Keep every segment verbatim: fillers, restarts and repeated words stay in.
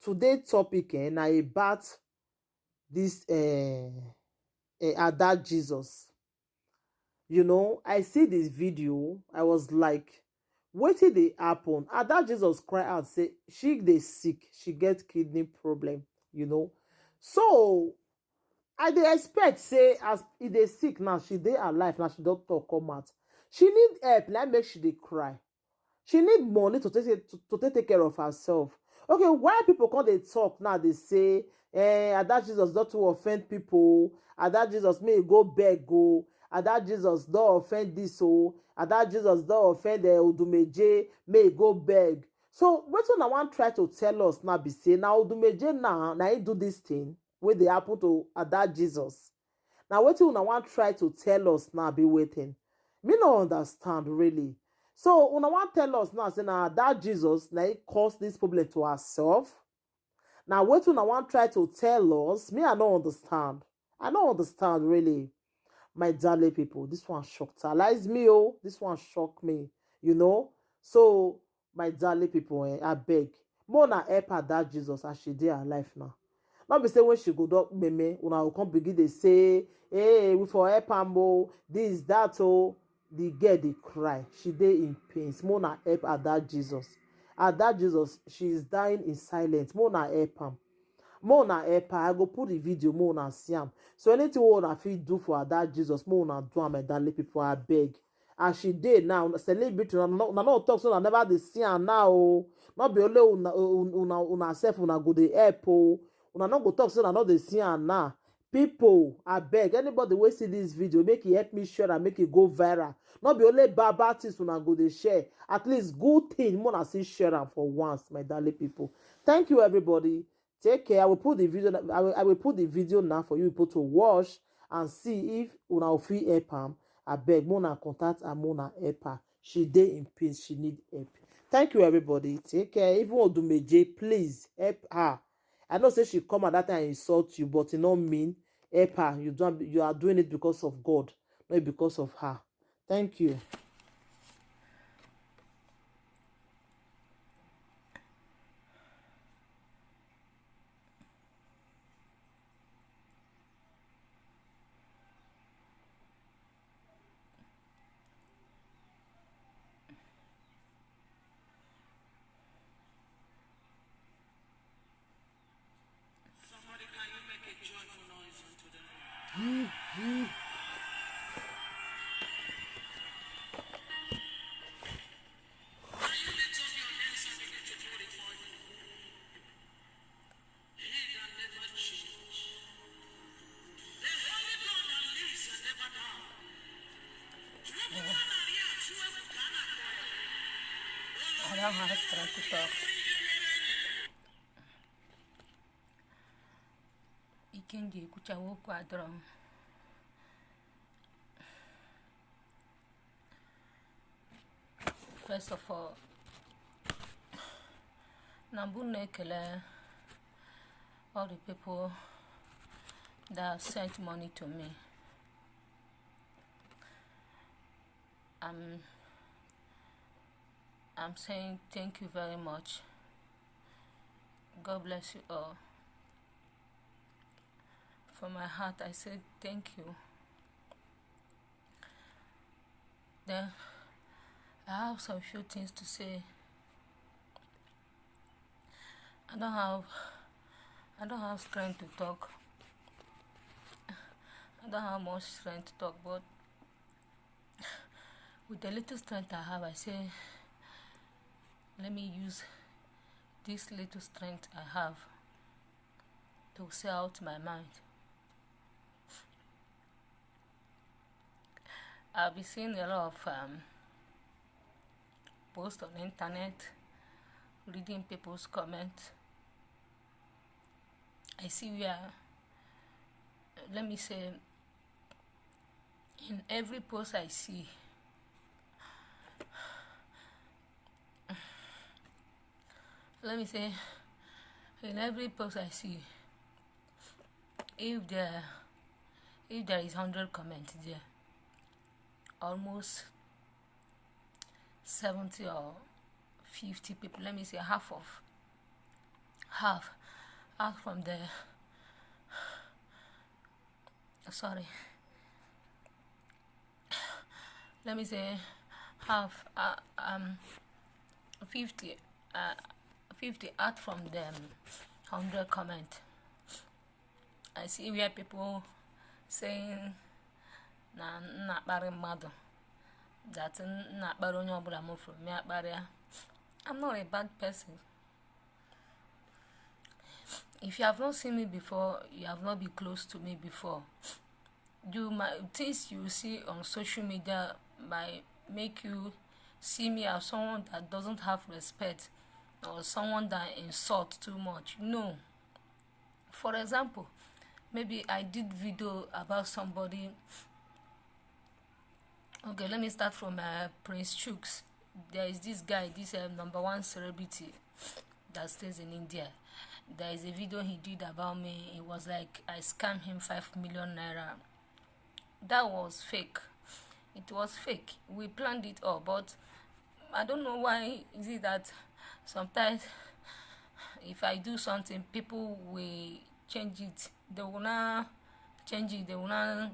today topic, eh, na about this, eh, eh, Ada Jesus. You know, I see this video, I was like, wetin dey happen? Ada Jesus cry out say she dey sick, she get kidney problem, you know. So I dey expect say as e dey sick now, she dey alive now, she don talk come out. She need help, na make she dey cry. She need money to take, to, to take, take care of herself. Okay, why people come dey talk now, dey say, eh, Ada Jesus don too offend people, Ada Jesus may go beg go, Ada Jesus don offend this o, Ada Jesus don offend, eh, Odumeje, may go beg. So wetin una wan try to tell us now be say na Odumeje now, na him do this thing wey dey happen to Ada Jesus? Na wetin una wan try to tell us now be wetin? Me no understand really. So una wan tell us now say na Ada Jesus na him cause this problem to herself? Na wetin una wan try to tell us? Me, I no understand. I no understand really. My darling people, this one shock talize me o. This one shock me, you know. So my darling people, eh, abeg, make una help Ada Jesus as she dey alive now. No be say when she go don meme, una go come begin dey say, "Hey, we for help am o, this, that o." The girl dey cry, she dey in pains. Make una help Ada Jesus. Ada Jesus, she is dying in silence. Make una help am. Make una help her. I go put the video, make una see am. So anything wey una fit do for Ada Jesus, make una do am, my darling people, abeg. As she dey now, celebrity, una no, una no talk say una never dey see am now o. No be only una, una, una sef una go dey help o. Una no go talk say una no dey see am now. People, abeg, anybody wey see this video, make e help me share am, make e go viral. No be only bad bad things una go dey share. At least good thing, make una still share am for once, my darling people. Thank you, everybody. Take care. I will put the video. I will, I will put the video now for you people to watch and see if una fit help am. Abeg, make una contact am, make una help her. She dey in pain. She need help. Thank you, everybody. Take care. Even Odumeje, please help her. I know say she come at that time and insult you, but e no mean help her. You don't. You are doing it because of God, not because of her. Thank you. Somebody, can you make a joyful noise unto the Lord? Can you lift up your hands and begin to glorify Him? He that never change. The Holy God that lives and never die. I don't have strength to talk. Ike m ji ekwuchawa okwu adọrọ m. First of all, na mbụ na-ekele all the people that sent money to me. I'm, I'm saying thank you very much. God bless you all. From my heart, I say thank you. Then I have some few things to say. I don't have, I don't have strength to talk. I don't have much strength to talk, but with the little strength I have, I say, let me use this little strength I have to say out my mind. I'll be seeing a lot of, um, posts on internet, reading people's comments. I see where, let me say, in every post I see, let me say, in every post I see, if there, if there is hundred comments there, almost seventy or fifty people, let me say half of, half, half from the, sorry, let me say half, uh, um, fifty, uh, fifty out from the hundred comment. I see where people saying na m na-akparị mmadụ, that m na-akparị onye ọbụla m fụrụ m ya akparịa. I'm not a bad person. If you have not seen me before, you have not been close to me before. You might, things you see on social media might make you see me as someone that doesn't have respect or someone that insult too much. No. For example, maybe I did video about somebody. Okay, let me start from, uh, Prince Chuks. There is this guy, this, uh, number one celebrity that stays in India. There is a video he did about me. It was like I scammed him five million naira. That was fake. It was fake. We planned it all, but I don't know why is it that sometimes if I do something, people will change it. They will not change it. They will not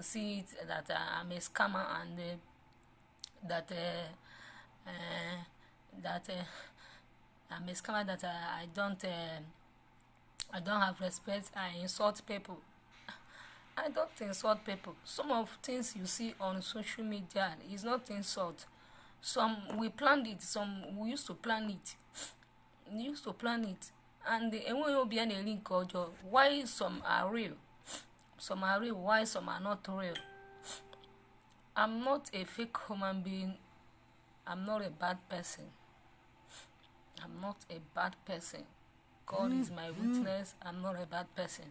see it that, uh, I'm a scammer and, uh, that, uh, uh, that, uh, I'm a scammer, that, uh, I don't, uh, I don't have respect. I insult people. I don't insult people. Some of things you see on social media is not insult. Some we planned it. Some we used to plan it. We used to plan it. And the enweghị obi a na-eri nke ọjọọ. Why some are real? Some are real. Why some are not real? I'm not a fake human being. I'm not a bad person. I'm not a bad person. God is my witness. I'm not a bad person.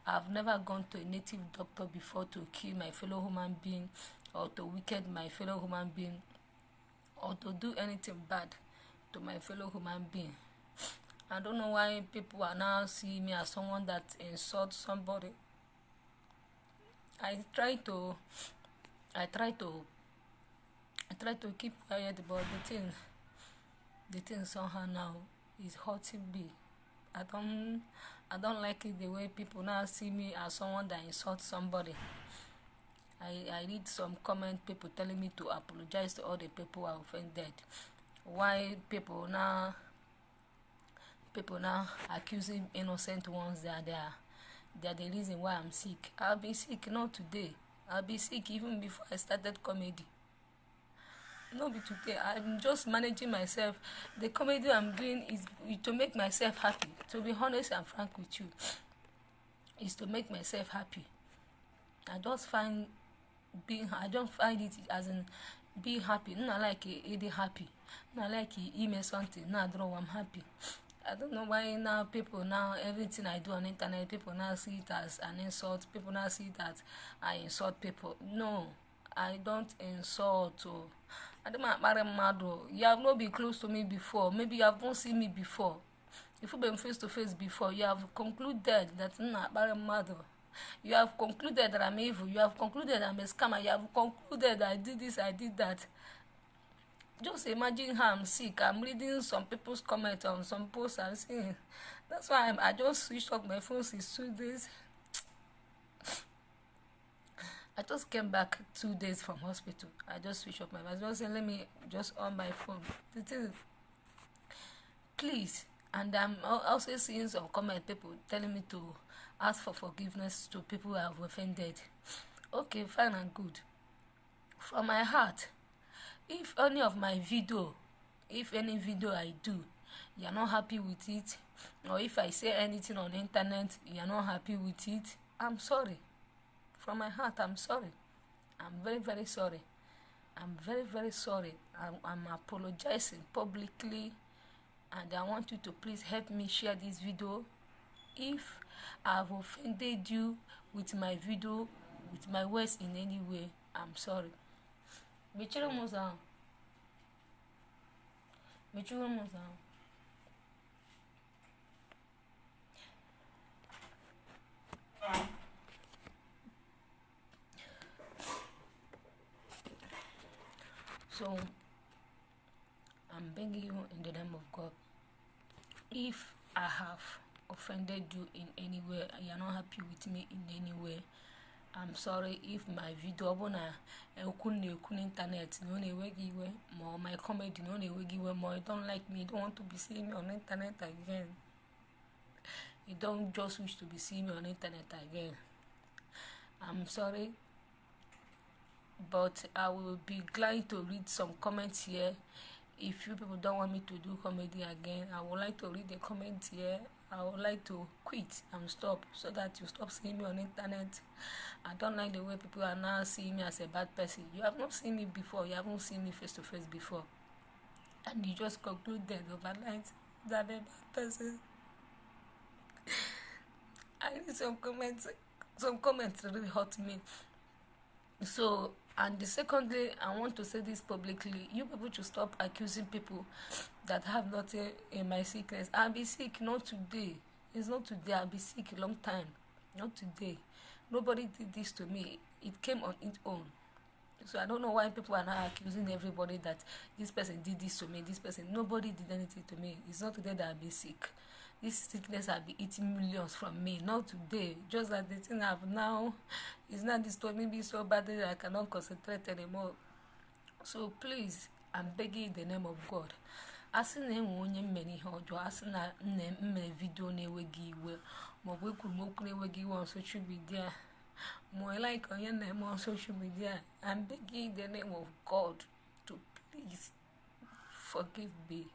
I've never gone to a native doctor before to kill my fellow human being or to wicked my fellow human being or to do anything bad to my fellow human being. I don't know why people are now seeing me as someone that insults somebody. I try to, I try to, I try to keep quiet, but the thing, the thing somehow now is hurting me. I don't, I don't like it the way people now see me as someone that insults somebody. I, I read some comment, people telling me to apologize to all the people I offended. Why people now, people now accusing innocent ones that they are, they are the reason why I'm sick. I've been sick not today. I've been sick even before I started comedy. No be today. I'm just managing myself. The comedy I'm doing is to make myself happy. To be honest and frank with you, is to make myself happy. I just find being, I don't find it as in being happy. No, I like it, it happy. No, I like it, email something. No, I don't know, I'm happy. I don't know why now people now, everything I do on internet, people now see it as an insult. People now see that I insult people. No, I don't insult. Oh. I don't mind mmadụ. You have not been close to me before. Maybe you have not seen me before. If we've been face to face before, you have concluded that m na-akparị mmadụ. You have concluded that I'm evil. You have concluded I'm a scammer. You have concluded I did this, I did that. Just imagine how I'm sick. I'm reading some people's comments on some posts I'm seeing. That's why I'm, I just switched off my phone since two days. I just came back two days from hospital. I just switched off my phone. I just said, let me just on my phone. The thing, please. And I'm al-, also seeing some comment, people telling me to ask for forgiveness to people I have offended. Okay, fine and good. From my heart, if any of my video, if any video I do, you're not happy with it, or if I say anything on internet, you're not happy with it, I'm sorry. From my heart, I'm sorry. I'm very, very sorry. I'm very, very sorry. I'm, I'm apologizing publicly, and I want you to please help me share this video. If I've offended you with my video, with my words in any way, I'm sorry. Mechiri m ụzọ ahụ. Mechiri m ụzọ ahụ. So, I'm begging you in the name of God, if I have offended you in any way, you are not happy with me in any way, I'm sorry. If my video, ọ bụ na okwu na-ekwu n'intanet na ọ na-ewe gị iwe, ma ọ my comedy na ọ na-ewe gị iwe, ma you don't like me, you don't want to be seeing me on internet again, you don't just wish to be seeing me on internet again, I'm sorry. But I will be glad to read some comments here. If you people don't want me to do comedy again, I would like to read the comments here. I would like to quit and stop so that you stop seeing me on internet. I don't like the way people are now seeing me as a bad person. You have not seen me before. You haven't seen me face to face before. And you just concluded overnight that I'm a bad person. I need some comments. Some comments really hurt me. So, and the secondly, I want to say this publicly. You people should stop accusing people that have nothing in my sickness. I've been sick, not today. It's not today. I've been sick a long time. Not today. Nobody did this to me. It came on its own. So I don't know why people are now accusing everybody that this person did this to me, this person. Nobody did anything to me. It's not today that I've been sick. This sickness have been eating millions from me. Not today. Just that the thing have now is not disturbing me so badly that I cannot concentrate anymore. So please, I'm begging in the name of God. A sị na enwe onye m mere ihe ọjọọ, a sị na m na-eme vidio na-ewe gị iwe, maọbụ ekwuru m okwu na-ewe gị iwe on social media, ma ọ like onye na-eme on social media, I'm begging in the name of God to please forgive me.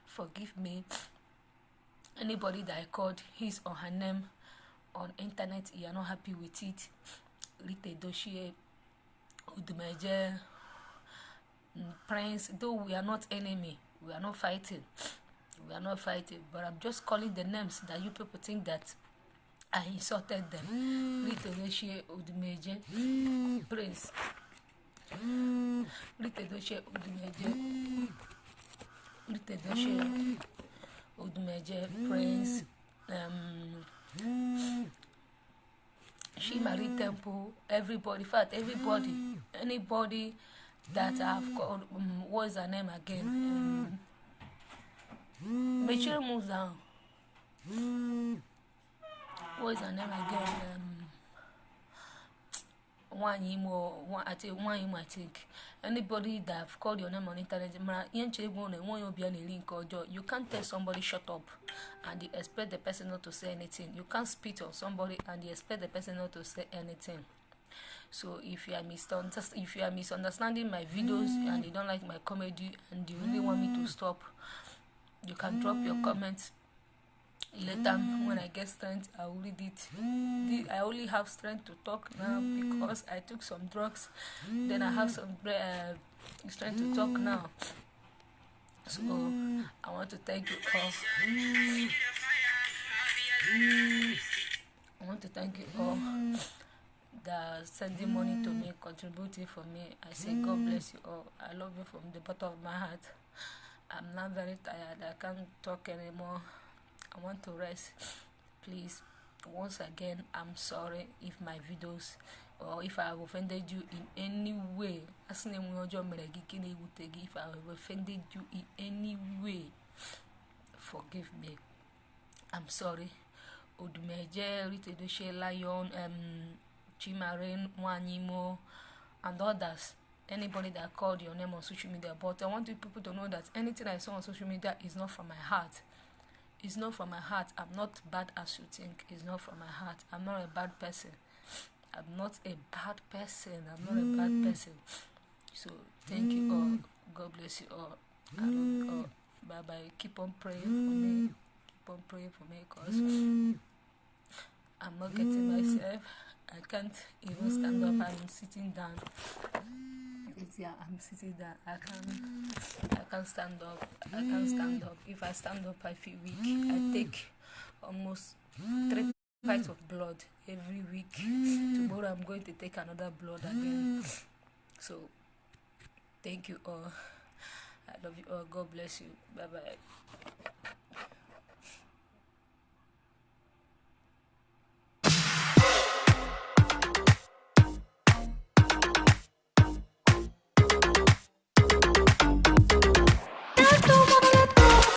Forgive me. Anybody that I called his or her name on internet, you are not happy with it. Rita Edochie, Odumeje, mm, Prince, though we are not enemy, we are not fighting. We are not fighting, but I'm just calling the names that you people think that I insulted them. Rita Edochie, Odumeje, Prince. Rita Edochie, Odumeje. Rita Edochie, Odumeje, Prince. Um, Shimari Temple, everybody, in fact, everybody, anybody that I've called, um, what's her name again? Um, Mechire moves down. What's her name again? Um, Nwanyimo, Nwa-, I think Nwanyimo, I think. Anybody that have called your name on internet, mara ihe nche egwu na enweghị obi a na-eri nke ọjọọ. You can't tell somebody shut up and you expect the person not to say anything. You can't spit on somebody and you expect the person not to say anything. So if you are misunderst-, if you are misunderstanding my videos and you don't like my comedy and you really want me to stop, you can drop your comments later. When I get strength, I will read it. The, I only have strength to talk now because I took some drugs. Then I have some bre-, uh, strength to talk now. So I want to thank you all. I want to thank you all that sending money to me, contributing for me. I say God bless you all. I love you from the bottom of my heart. I'm now very tired. I can't talk anymore. I want to rest. Please, once again, I'm sorry if my videos or if I have offended you in any way. A sị na enwe ihe ọjọọ m mere gị nke na-ewute gị, if I have offended you in any way, forgive me. I'm sorry. Odumeje, Rita Edochie, Lion, um, Chimarin, Nwanyimo, and others. Anybody that called your name on social media, but I want you people to know that anything I saw on social media is not from my heart. It's not from my heart. I'm not bad as you think. It's not from my heart. I'm not a bad person. I'm not a bad person. I'm not a bad person. So thank you all. God bless you all. I love you all. Bye bye. Keep on praying for me. Keep on praying for me, 'cause I'm not getting myself. I can't even stand up. I'm sitting down. Yeah, I'm sitting down. I can't. I can't stand up. I can't stand up. If I stand up, I feel weak. I take almost three pints of blood every week. Tomorrow I'm going to take another blood again. So thank you all. I love you all. God bless you. Bye bye.